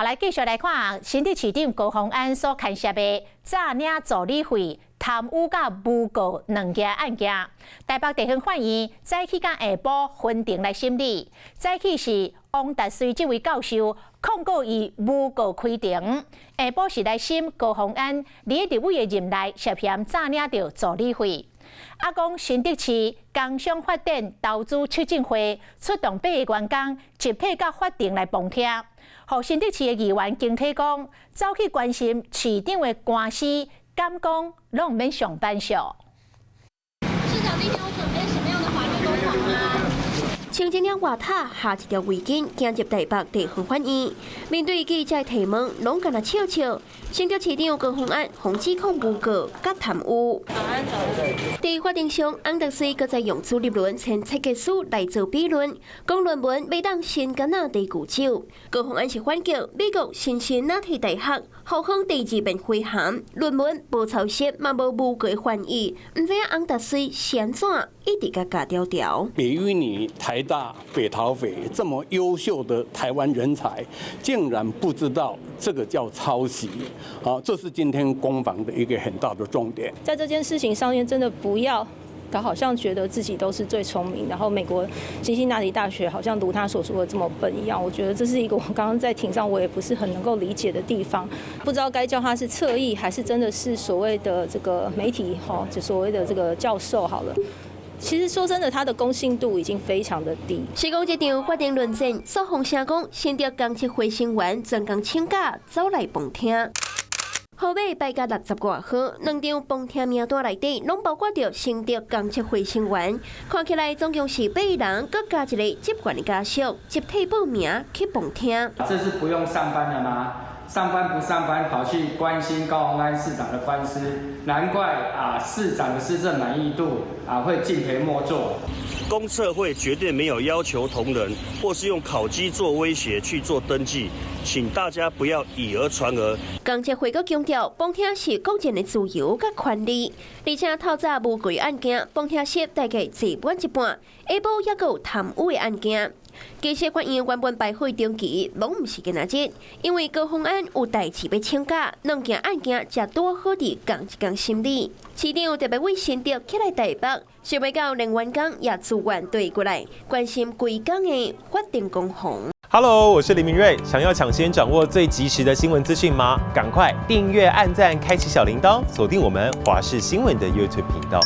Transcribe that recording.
來繼續來看新竹市長高虹安所牽涉的詐領助理費、貪污佮誣告兩件案件。台北地方法院早起佮下晡分庭來審理。早起是王達穗這位教授控告伊誣告開庭，下晡是來審高虹安佇立委的任內涉嫌詐領著助理費。啊，講新竹市工商發展投資促進會出動八个員工，集體到法庭來旁聽。予新竹市的議員驚體講，走去關心市長的官司，敢講攏毋免上班笑。市長今天有準備什麼樣的法律攻防嗎？穿一領外套，下一條圍巾，行入台北地方法院，面對記者提問，攏干焦笑笑。新竹市長高虹安，予指控誣告佮貪污。佇法庭上，翁達穗閣再用朱立倫前設計師來做比論，講論文袂當先干那地球手。高虹安是反擊美國辛辛那提大學校方第二遍回函，論文無抄襲，嘛無誣告嫌疑，毋知影翁達穗是按怎一直共咬牢牢。北一女、台大、北桃匪這麼優秀的台灣人才，竟然不知道這個叫抄襲，好，這是今天攻防的一個很大的重點。在這件事情上面，真的不要搞好像覺得自己都是最聰明，然後美國辛辛那提大學好像如他所說的這麼笨一樣。我覺得這是一個我剛剛在庭上我也不是很能夠理解的地方，不知道該叫他是側翼，還是真的是所謂的這個媒體哈，就所謂的這個教授好了。其實說真的，他的公信度已經非常的低。是講這場法庭論戰，訴訟聲講，新竹公設會成員專工請假走來旁聽。號碼排到60外號，兩張旁聽名單內底，攏包括著新竹公設會成員。看起來總共是八人，閣加一个職員的家屬，集體報名去旁聽。這是不用上班的嗎？上班不上班，跑去關心高虹安市長的官司，難怪啊，市長的施政滿意度啊會敬陪末座。公測會絕對沒有要求同仁或是用考績做威脅去做登記，請大家不要以訛傳訛。公測會閣強調，旁聽是個人的自由佮權利，而且透早誣告案件，旁聽席大概坐滿一半，下晡猶閣有貪污的案件。其實法院原本排好日期，攏毋是今仔日，因為高虹安有代誌欲請假，兩件案件才拄好佇仝一工審理。市長特別為新竹起來台北，想袂到連員工也自願綴過來，關心規工的法庭攻防。 Hello，我是林明瑞，想要搶先掌握最及時的新聞資訊嗎？趕快訂閱、按讚、開啟小鈴鐺，鎖定我們華視新聞的 YouTube 頻道。